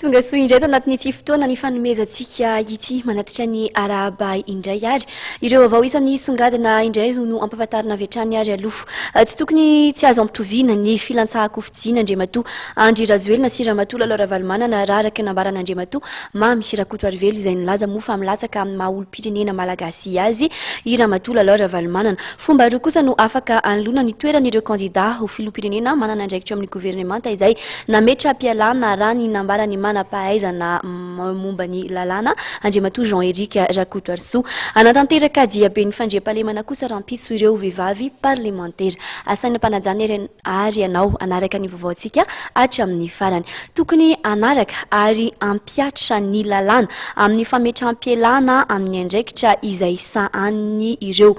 Tonga soa indray ato anatin'ity fotoana ny fanomezantsika ity manatitra ny arahaba indray ary ireo vaovao isan'ny songadina indray no ampahafantarina avy hatrany ary aloha. Tsy tokony tsy azo ampitoviana ny filantsaham-kofidiana Andriamatoa Andry Rajoelina sy Ramatoa Lalao Ravalomanana raha araka ny nambaran'Andriamatoa Mamy Rakotoarivelo izay nilaza moa fa milatsaka amin'ny maha olom-pirenena malagasy azy i Ramatoa Lalao Ravalomanana. Fomba roa kosa no afaka anoloana ny toeran'ireo kandidà ho filoham-pirenena manana andraikitra eo amin'ny governemanta izay nametra-pialana raha ny nambaran'ny manam-pahaizana momba ny lalàna, Andriamatoa Jean Eric Rakotoarisoa. Hanatanteraka diaben'ny fandriampahalemana kosa rahampitso ireo vehivavy parlemantera. Asaina am-panajana ary ianao hanaraka ny vaovaontsika hatramin'ny farany. Tokony hanaraka ary hampihatra ny lalàna amin'ny fametraham-pialana amin'ny andraikitra izay sahaniny ireo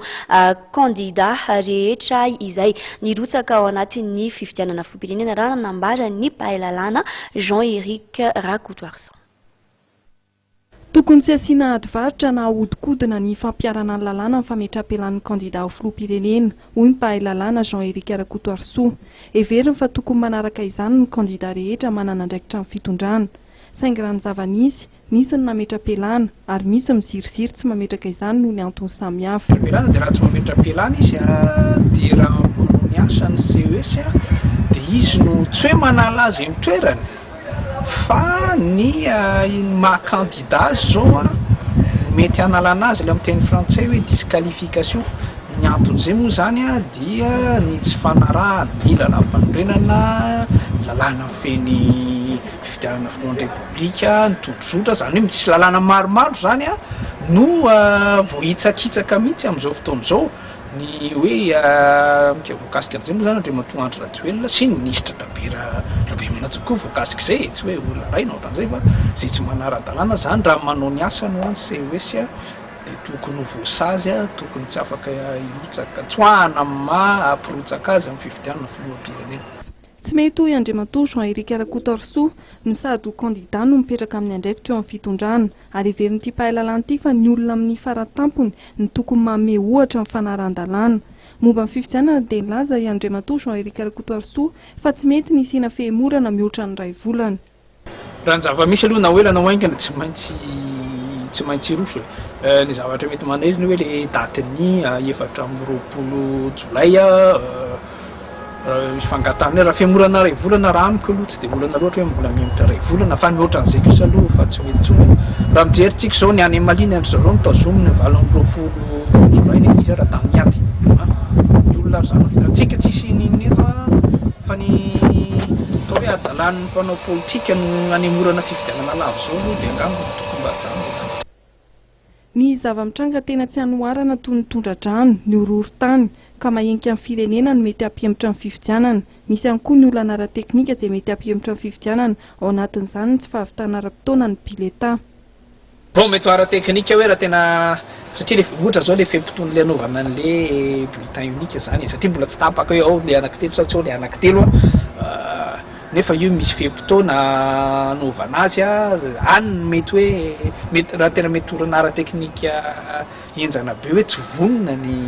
kandidà rehetra izay nirotsaka ao anatin'ny fifidianana filoham-pirenena raha nambaran'ny mpahay lalàna Jean Eric Rakotoarison. Tokony tsy asiana ady varotra na ahodikodina ny fampiharana ny lalàna amin'ny fametraham-pialan'ny kandidà ho filoham-pirenena, hoy ny mpahay lalàna Jean Eric Rakotoarisoa. Heveriny fa tokony manaraka izany ny kandidà rehetra manana andraikitra amin'ny fitondrana. Saingy raha ny zava-nisy, nisy ny nametra-pialana ary misy miziriziry tsy mametraka izany noho ny antony samihafa. Mametra-pialana dia raha tsy mametra-pialana izy dia raha manao ny asany CES dia izy no tsy hoe manala azy amin'ny toerany Fa ny maha candidat azy zao an, no mety hanalana azy ilay amin'ny teny frantsay hoe disqualification, ny anton'izay moa zany an dia ny tsy fanarahana ny lalàmpanorenana, ny lalàna mifehy ny fifidianana filohan'ny repoblika, ny tondrozotra, zany hoe misy lalàna maromaro zany an no voahitsakitsaka mihitsy amin'izao fotoana izao. Ny hoe mika voakasika an'izay moa zany Andriamatoa Andry Rajoelina sy ny minisitra Tabera Rabemanantsoa koa voakasik'izay e, tsy hoe olona iray na ohatran'izay fa izay tsy manara-dalàna zany raha manao ny asany ho an'ny CES dia tokony ho voasazy, tokony tsy afaka hirotsaka, tsoahana amin'ny maha mpirotsaka azy amin'ny fifidianana filoham-pirenena. Tsy mety hoy Andriamatoa Jean Eric Rakotoarisoa no sady ho kandida no mipetraka amin'ny andraikitra eo amin'ny fitondrana. Ary heverin'ity mpahay lalàna ity fa ny olona amin'ny fara tampony no tokony manome ohatra amin'ny fanarahan-dalàna. Momba ny fifidianana dia nilaza i Andriamatoa Jean Eric Rakotoarisoa fa tsy mety ny hisiana fihemorana mihoatra ny iray volana. Raha ny zava-misy aloha na ho ela na ho haingana tsy maintsy tsy maintsy hiroso e. Ny zavatra mety manery ny hoe le datin'ny 24 jolay Raha misy fangatahana hoe raha fihemorana iray volana raha amiko aloha tsy dia olana loatra hoe mbola mihemotra iray volana fa ny mihoatra an'izay kosa aloha fa tsy mety intsony. Raha mijery tsika izao ny any Mali ny an-dry zareo notazominy ny 28 jolay nefa izy ara tamin'ny ady. Ny olona ary izany no vitantsika tsisy n'inona eto fa ny atao hoe hadalan'ny mpanao politika no hanemorana fifidianana lava izao aloha dia angamba tokony mba hajanona izany. Ny zava-mitranga tena tsy anoharana toy ny tondra-drano, ny horohorontany, ka mahenika ny firenena no mety hampihemotra ny fifidianana. Misy ihany koa ny olana ara-teknika izay mety hampihemotra ny fifidianana, ao anatin'izany ny tsy fahavitana ara-potoana ny biletà. Bon, mety ho ara-teknika hoe raha tena, satria le, ohatra zao le fe-potoana le anaovana an'le bulletin unique zany e, satria mbola tsy tapaka hoe ao le anankitelo sa tsy ao le anankitelo an, Nefa io misy fe-potoana anaovana azy any no mety hoe mety raha tena mety olana ara-teknika henjana be hoe tsy vonona ny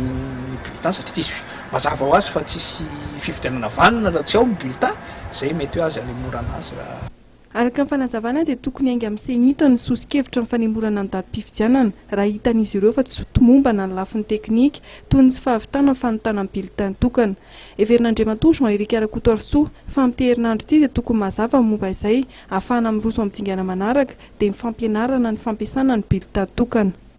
bulletin satria tsisy mazava ho azy fa tsisy fifidianana vanona raha tsy ao ny bulletin, zay mety hoe azo anemorana azy raha. Araka ny fanazavana dia tokony hiainga amin'ny Cenit ny soso-kevitra amin'ny fanemorana ny datim-pifidianana raha hitan'izy ireo fa tsy tomombana ny lafiny teknika toy ny tsy fahavitana ny fanontana ny bulletin tokana. Heverin'Andriamatoa Jean Eric Rakotoarisoa fa amin'ity herinandro ity dia tokony mazava ny momba izay ahafahana miroso amin'ny dingana manaraka dia ny fampianarana ny fampiasana ny bulletin tokana.